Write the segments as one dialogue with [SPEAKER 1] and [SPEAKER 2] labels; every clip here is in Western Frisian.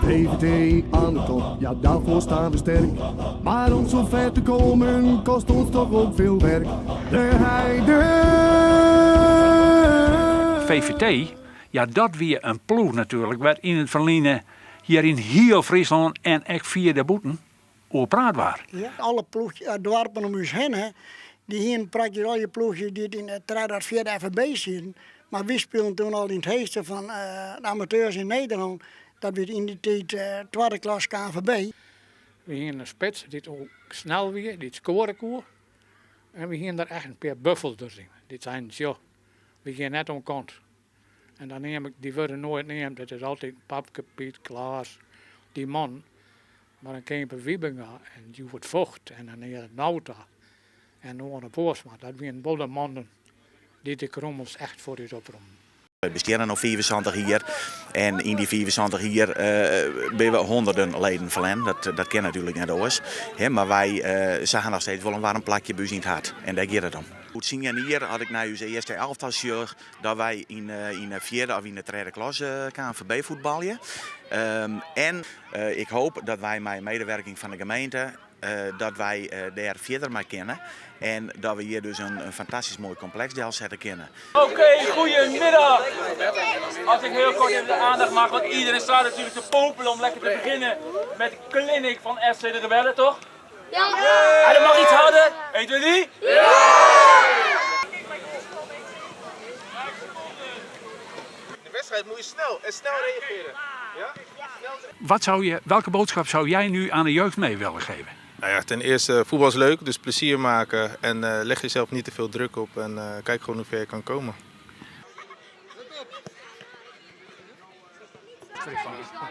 [SPEAKER 1] VVT aan de top, ja daarvoor staan we sterk. Maar om zo ver te komen kost ons toch ook veel werk. De heide.
[SPEAKER 2] VVT, ja dat wie in ploech natuerlik wêr't yn it ferline hjir yn hiel Fryslân en ek fier dêrbûten oer praat waard.
[SPEAKER 3] Ja, alle ploech, doarpen om ús hinne, dy hienen praktysk allegear ploechjes dy't yn de tredde of fjirde FFB sieten. Mar wy spilen toen al yn it heechste fan de amateurs yn Nederlân. Dat wie yn dy tiid twadde klas KNVB.
[SPEAKER 4] We hienen in spits dy't ook snel wie, dy't skoare koe. En we hienen der echt in pear buffelders yn. Dy't seinen, sjoch, we gean net oan kant. En dan neam ik, dy wurde noait neamd, it is altyd Papke, Piet, Klaas, dy mannen. Mar in Keimpe Wiebenga en Djoerd Vogt en in Erik Nauta en Oane Boorsma, dat wienen wol de mannen dy't de krommels echt foar ús oprûnen.
[SPEAKER 5] Wy besteane no 75 jier en yn dy 75 jier binne we honderden leden ferlern. Dat kin natuerlik net oars. Mar wy se ha noch steeds wol in waarm plakje by ús yn it hart en dêr giet it om. Oer tsien jier, as ik nei ús earste elftal sjoch, dat wy yn de fjirde of yn de tredde klasse KNVB fuotbalje. En ik hoop dat wy mei medewerking fan de gemeente dat wy dêr fierder mei kinne en dat we hjir dus in fantastysk moai kompleks delsette kinne.
[SPEAKER 6] Oké, goedemiddag! Als ik heel kort even de aandacht mag, want iedereen staat natuurlijk te popelen om lekker te beginnen met de clinic van FC de Rebellen, toch?
[SPEAKER 7] Ja!
[SPEAKER 6] En dat mag iets harder. 1, 2, 3.
[SPEAKER 7] Ja!
[SPEAKER 8] De wedstrijd moet je snel en snel reageren. Ja? Snel...
[SPEAKER 2] Wat zou je, welke boodschap zou jij nu aan de jeugd mee willen geven?
[SPEAKER 8] Nou ja, ten eerste, voetbal is leuk, dus plezier maken en leg jezelf niet te veel druk op en kijk gewoon hoe ver je kan komen.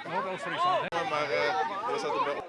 [SPEAKER 4] Noordoost-Fryslân.
[SPEAKER 8] Maar er zat een